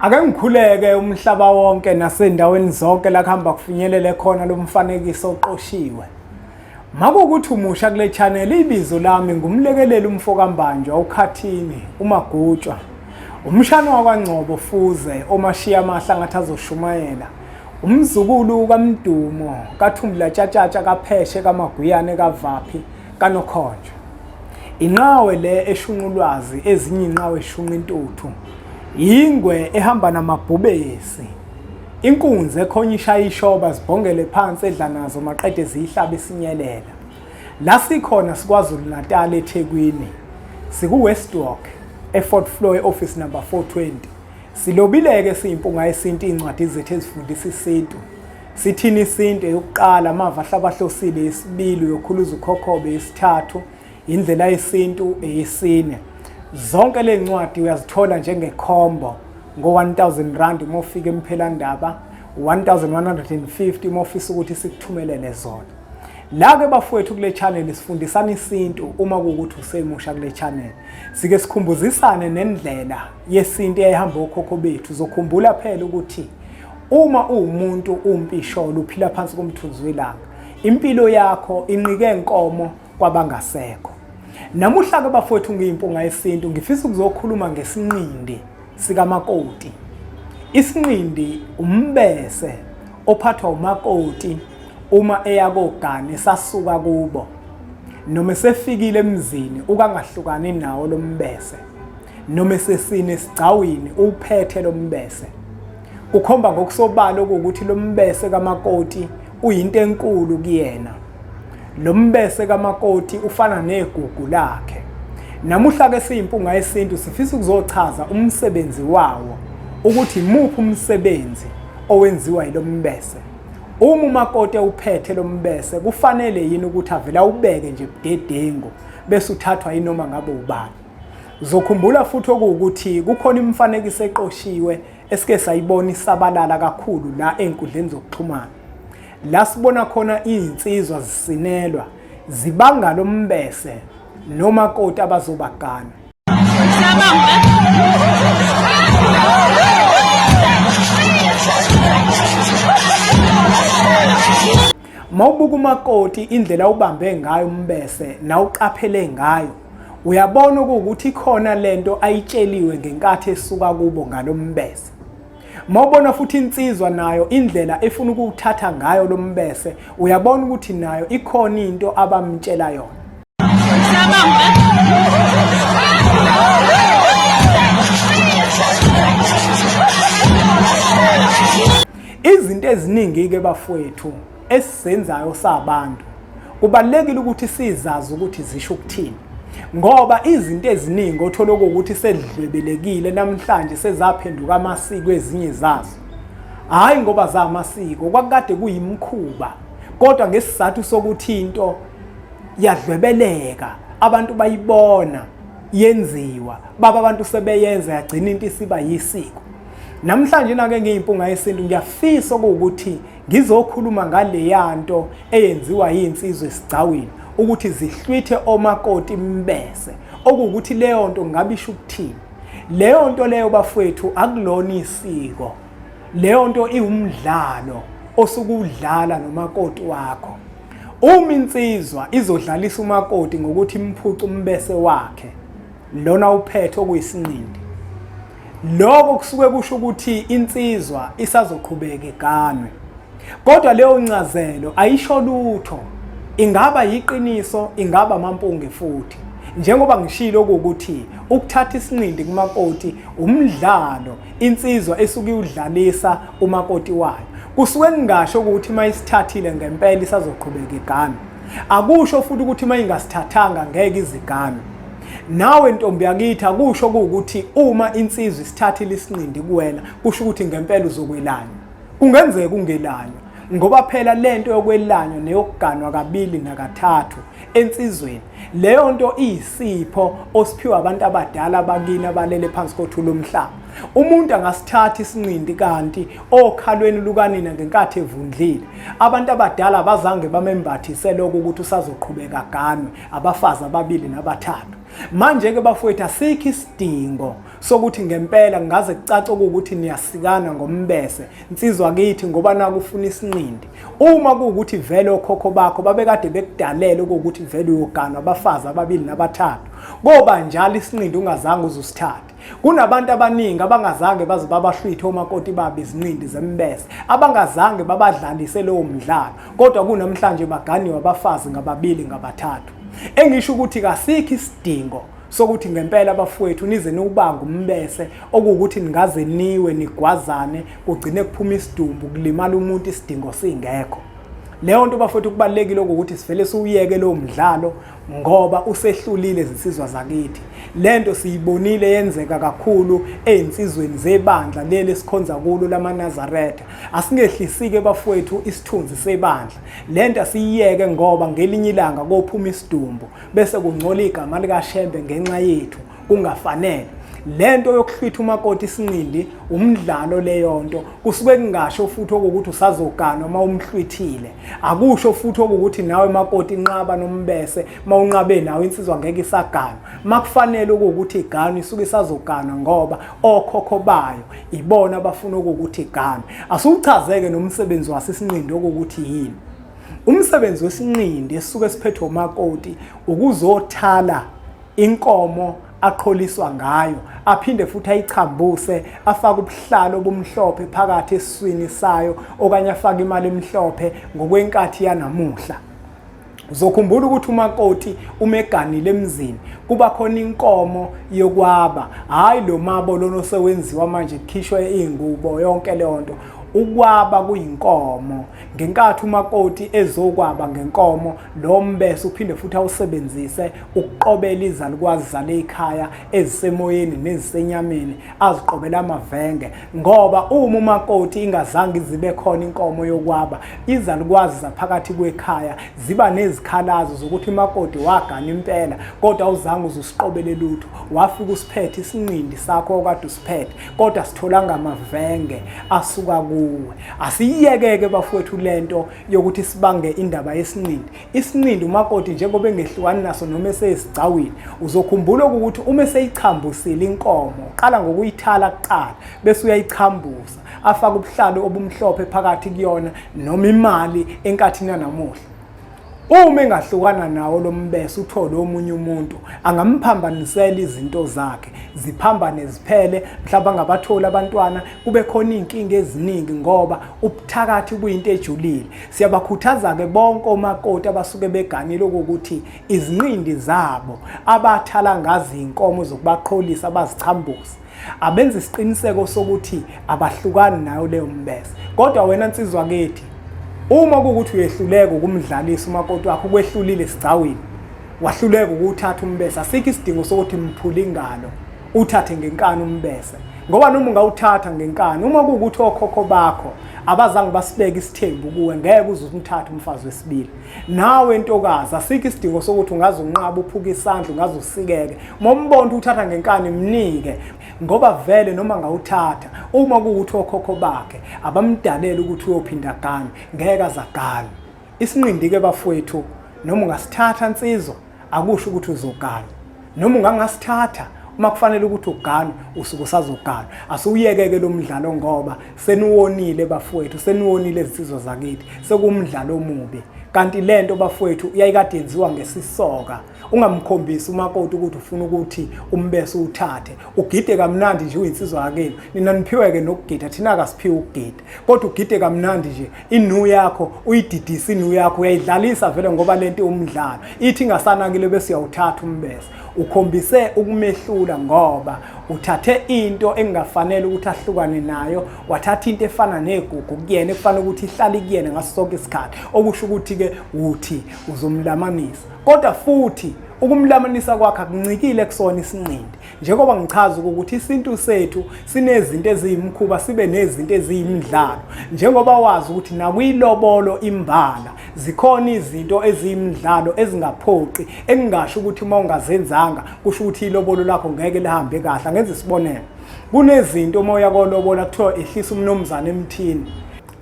Ake ngikhuleke umhlaba wonke nasendaweni zonke la kuhamba kufinyelele khona lo mfanekiso oqoshiwe. Makuwukuthi umusha kule channel ibizo lami ngumlekeleli umfo kaMbanjwa uKhathini uMagutshwa. Umshana wakwaNgcobo Fuze omashiya amahla ngathi azoshumayela. Umzukulu kaMdumo kaThumbula Tshatshatsha kaPheshe kaMaguyane kaVaphi kaNokhonjwa. Inqawe le eshunqa ulwazi ezinye inqawe eshunqa intuthu. Ingwe ehamba namabhubesi. Inkunzi ekhonya ishaya ishoba zibhongele phansi edla nazo maqede ziyihlabe isinyelela. La sikhona siKwaZulu Natal eThekwini. Siku Westwalk eFourth floor eoffice number 420. Silobile-ke siyimpunga yesintu iy'ncwadi zethu ezifundisa isintu. Sithini isintu eyokuqala amava ahlabahlosile yesibili uyokhuluza ukhokhobe yesithathu indlela yesintu eyesine. Zonke le ncwadi uyazithola njengekhombo ngo-1000 rand uma ufika emphelandaba 1150 uma ufisa ukuthi sikuthumelele zona. La-ke bafowethu kule channel sifundisana isintu uma kuwukuthi usemusha kule channel. Sike sikhumbuzisane nendlela yesintu eyayihamba okhokho bethu. Uzokhumbula phela ukuthi uma uwumuntu umpisholo uphila phansi komthunzi welanga, impilo yakho inqike nkomo kwabangasekho. Namuhla-ke bafowethu ngiyimpunga yesintu ngifisa ukuzokhuluma ngesinqindi sikamakoti. Isinqindi umbese ophathwa umakoti uma eya kogana esasuka kubo noma esefikile emzini ukangahlukani nawo lombese noma esesine esigcawini uphethe lombese kukhomba ngokusobala ukuthi lombese kamakoti uyinto enkulu kuyena lombese kamakoti ufana negugu lakhe namuhla ke siyimpunga yesintu sifisa ukuzochaza umsebenzi wawo ukuthi imuphi umsebenzi owenziwa yilombese Uma umakoti ewuphethe lo mbese kufanele yini ukuthi avele awubeke nje budedengu bese uthathwa yinoma ngabe ubani. Uzokhumbula futhi okuwukuthi kukhona imifanekiso eqoshiwe esike sayibona isabalala kakhulu la ey'nkundleni zokuxhumana. La sibona khona iy'nsizwa zisinelwa zibanga lo mbese nomakoti abazobagana. Mawubuka umakoti indlela ubambe ngayo umbese nawuqaphele ngayo uyabona ukuthi ikhona lento ayitsheliwe ngenkathi esuka kubo ngalombese. Mawubona futhi insizwa nayo indlela efuna ukuwuthatha ngayo lombese uyabona ukuthi nayo ikhona into abamtshela yona. Izinto eziningi-ke bafowethu esizenzayo sabantu kubalulekile ukuthi sizazi ukuthi zisho ukuthini ngoba izinto eziningi othola ukuthi sedlwebelekile namhlanje sezaphenduka amasiko ezinye zazo hhayi ngoba zamasiko kwakukade kuyimkhuba kodwa ngesizathu sokuthi into yadlwebeleka abantu bayibona yenziwa baba abantu sebeyenza yagcina into isiba yisiko namhlanje nake ngiyimpunga yesintu ngiyafisa ukuthi ngizokhuluma ngaleya nto eyenziwa yinsizwa esigcawini ukuthi zihlwithe omakoti mbese okuwukuthi leyo nto ngabe isho ukuthini leyo nto leyo bafowethu akulona isiko leyo nto iwumdlalo osuke udlala nomakoti wakho Uma insizwa izodlalisa umakoti ngokuthi imphuce umbese wakhe lona uphethe okuyisinqindi lokho kusuke kusho ukuthi insizwa isazoqhubeka iganwe kodwa leyo ncazelo ayisho lutho ingaba yiqiniso ingaba amampunge futhi njengoba ngishilo ukuthi ukuthatha isinqindi kumakoti umdlalo insizwa esuke iwudlalisa umakoti wayo kusuke kungasho ukuthi uma isithathile ngempela isazoqhubeka igane akusho futhi ukuthi uma ingasithathanga ngeke izigane nawe ntombi yakithi akusho ukuthi uma insizwa isithathile isinqindi kuwena kusho ukuthi ngempela uzokwelanywa kungenzeka ungelanywa ngoba phela lento yokwelanywa neyokuganwa kabili nakathathu ensizweni leyo nto iyisipho osiphiwa abantu abadala bakini abalele phansi kothuli lomhlaba umuntu angasithatha isinqindi kanti okhalweni lukanina ngenkathi evundlile abantu abadala abazange bamembathise lokho ukuthi usazoqhubeka aganwe abafazi ababili nabathathu. Manje-ke bafowethu, asikho isidingo sokuthi ngempela ngaze kucace ukuthi niyasikana ngombese, nsizwa kithi, ngoba naku ufuna isinqindi. Uma kuwukuthi vele okhokho bakho babekade bekudalele ukuthi vele uyoganwa abafazi ababili nabathathu, koba njalo isinqindi ungazange uzusithathe. Kunabantu abaningi abangazange baze babahlwithe omakoti babo izinqindi zembese, abangazange babadlalise lowo mdlalo, kodwa kunamhlanje baganiwe abafazi ngababili ngabathathu. Engisho ukuthi kasikho isidingo sokuthi ngempela bafowethu nize niwubanga umbese, okuwukuthi ningaze niwe nigwazane kugcine kuphuma isidumbu, kulimala umuntu isidingo singekho. Leyo nto bafowethu kubalulekile ukuthi sivele siwuyeke lowo mdlalo ngoba usehlulile izinsizwa zakithi. Lento siyibonile yenzeka kakhulu ezinsizweni zebandla leli esikhonza kulo lamaNazaretha. Asingehlisike bafowethu isithunzi sebandla. Lento asiyiyeke ngoba ngelinye ilanga kophuma isidumbu bese kungcola igama likaShembe ngenxa yethu kungafanele. Lento yokuhlwitha umakoti isinqindi umdlalo leyonto, kusuke kungasho futhi okukuthi usazoganwa uma umhlwithile. Akusho futhi okukuthi nawe makoti inqaba nombese, uma unqabe nawe insizwa ngeke isaganwa. Makufanele ukuthi iganwe isuke isazoganwa ngoba okhokho bayo ibona abafuna ukuthi iganwe. Asiwuchazeke nomsebenzi waso isinqindi okukuthi yini. Umsebenzi wesinqindi esisuke siphethwe umakoti ukuzothala inkomo aqholiswa ngayo, aphinde futhi ayichambuse, afake ubuhlalo obumhlophe phakathi esiswini sayo, okanye afake imali emhlophe ngokwenkathi yanamuhla. Uzokhumbula ukuthi umakoti uma eganile emzini kuba khona inkomo yokwaba, hhayi lo mabo lona osewenziwa manje kukhishwe iy'ngubo yonke leyo nto. Ukwaba kuyinkomo. Ngenkathi umakoti ezokwaba ngenkomo, lo mbese uphinde futhi awusebenzise ukuqobela izalukwazi zale ikhaya ezisemoyeni nezisenyameni, aziqobela amavenge, ngoba uma umakoti ingazange izibe khona inkomo yokwaba, izalukwazi zaphakathi kwekhaya ziba nezikhalazo zokuthi umakoti wagana impela kodwa awuzange uzusiqobele lutho, wafika usiphethe isinqindi sakho okade usiphethe kodwa sitholanga amavenge asuka kuwe. Asiyiyekeke bafowethu lento yokuthi sibange indaba yesinqindi. Isinqindi umakoti njengoba engehlukani naso noma eseyisigcawini, uzokhumbula ukuthi uma eseyichambusile inkomo, qala ngokuyithala kuqala bese uyayichambusa, afake ubuhlalo obumhlophe phakathi kuyona noma imali enkathini yanamuhla. Uma engahlukana nawo lo mbese uthole omunye umuntu angamphambanisela izinto zakhe, ziphambane ziphele, mhlawumbe angabatholi abantwana, kube khona iy'nkinga eziningi ngoba ubuthakathi buyinto ejulile. Siyabakhuthaza-ke bonke omakoti abasuke beganile ukuthi izinqindi zabo abathala ngazo iy'nkomo zokubaqholisa bazichambuse, abenze isiqiniseko sokuthi abahlukani nayo leyo mbese. Kodwa wena nsizwa kithi, uma kuwukuthi uyehluleka ukumdlalisa umakoti wakho, ukwehlulile esigcawini, wahluleka ukuwuthatha umbese, asikho isidingo sokuthi mphule ingalo uthathe ngenkani umbese, ngoba noma ungawuthatha ngenkani, uma kuwukuthi okhokho bakho abazange basibeke isithembu kuwe, ngeke uze umthathe umfazi wesibili. Nawe ntokazi, asikho isidingo sokuthi ungaze unqabe uphuke isandla, ungaze usikeke. Uma umbona uthatha ngenkani, mnike, ngoba vele noma ngawuthatha, uma kuwukuthi okhokho bakhe abamdalele ukuthi uyophinda agane, ngeke azagane. Isinqindi-ke bafowethu, noma ungasithatha nsizwa, akusho ukuthi uzogana. Noma ungangasithatha, uma kufanele ukuthi uganwe, usuke usazoganwa. Asiwuyekeke lo mdlalo ngoba seniwonile bafowethu, seniwonile izinsizwa zakithi, sekuwumdlalo omubi. Kanti lento bafowethu yayikade yenziwa ngesisoka. Ungamkhombisi umakoti ukuthi ufuna ukuthi umbese uwuthathe, ugide kamnandi nje uyinsizwa yakenu. Nina niphiwe-ke nokugida, thina akasiphiwe ukugida, kodwa ugide kamnandi nje, inu yakho uyididise, inu yakho uyayidlalisa vele ngoba lento umdlalo. Ithi ingasanakile bese uyawuthatha umbese, ukhombise ukumehlula ngoba uthathe into engafanele ukuthi ahlukane nayo, wathatha into efana negugu kuyena ekufanele ukuthi ihlale kuyena ngaso sonke isikhathi, okusho ukuthi-ke uthi uzomlamanisa. Kodwa futhi ukumlamanisa kwakhe akuncikile kusona isinqindi, njengoba ngichaza ukuthi isintu sethu sinezinto eziyimkhuba, sibe nezinto eziyimidlalo. Njengoba wazi ukuthi nakwilobolo imbala zikhona izinto eziyimidlalo ezingaphoqi, engingasho ukuthi uma ungazenzanga kusho ukuthi ilobolo lakho ngeke lihambe kahle. Angenza isibonelo, kunezinto uma uya kolobola kuthiwa ehlisa umnumzane emthini,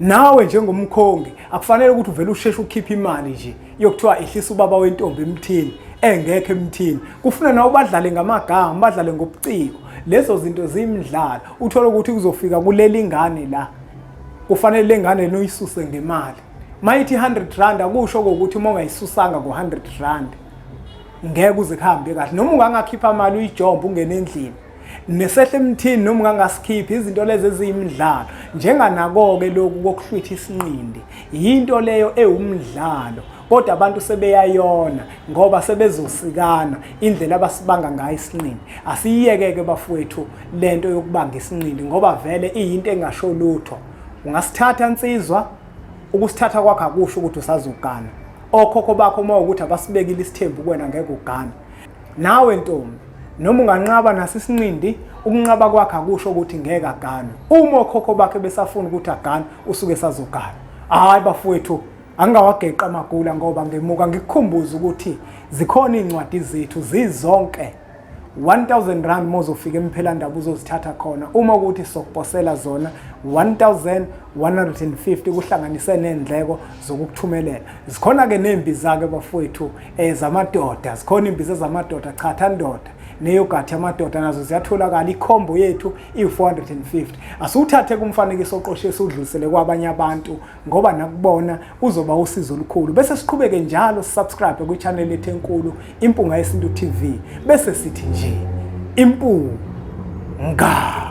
nawe njengomkhongi akufanele ukuthi uvele usheshe ukhiphe imali nje yokuthiwa ehlisa ubaba wentombi emthini. Engekho emthini. Kufuna nawe badlale ngamagama, badlale ngobuciko. Lezo zinto ziyimidlalo. Uthole ukuthi kuzofika kuleli ngane la. Kufanele le ngane noyisuse ngemali. Mayithi 100 rand akusho ukuthi uma ungayisusanga ngo 100 rand ngeke uze kuhambe kahle. Noma ungangakhipha imali uyijombe ungene endlini. Nesehle emthini noma ungangasikhiphi izinto lezi eziyimidlalo. Njenganako-ke lokhu kokuhlwitha isinqindi. Yinto leyo ewumdlalo. Kodwa abantu sebeyayona ngoba sebezosikana indlela abasibanga ngayo isinqindi. Asiyiyeke-ke bafowethu lento yokubanga isinqindi ngoba vele iyinto engasho lutho. Ungasithatha nsizwa, ukusithatha kwakho akusho ukuthi usazogana. Okhokho bakho uma ukuthi abasibekile isithembu kuwena ngeke ugane. Nawe ntombi, noma unganqaba naso isinqindi, ukunqaba kwakhe akusho ukuthi ngeke aganwe. Uma okhokho bakhe besafuna ukuthi aganwe, usuke esazogana. Hhayi bafowethu, angingawageqi amagula ngoba ngemuka ngikukhumbuze ukuthi zikhona iy'ncwadi zethu zizonke. 1000 rand uma uzofika emphelandaba uzozithatha khona uma ukuthi sokuposela zona 1150 kuhlanganise nendleko zokukuthumelela. Zikhona-ke ney'mbiza-ke bafowethu zamadoda, zikhona iy'mbiza zamadoda, chatha ndoda neyogathi yamadoda nazo ziyatholakala. Ikhombo yethu iyi-450. Asiwuthathe kumfanekiso oqoshiwe siwudlulisele kwabanye abantu ngoba nakubona uzoba usizo olukhulu. Bese siqhubeke njalo subscribe kwi-channel yethu enkulu Impunga Yesintu TV. Bese sithi nje Impunga.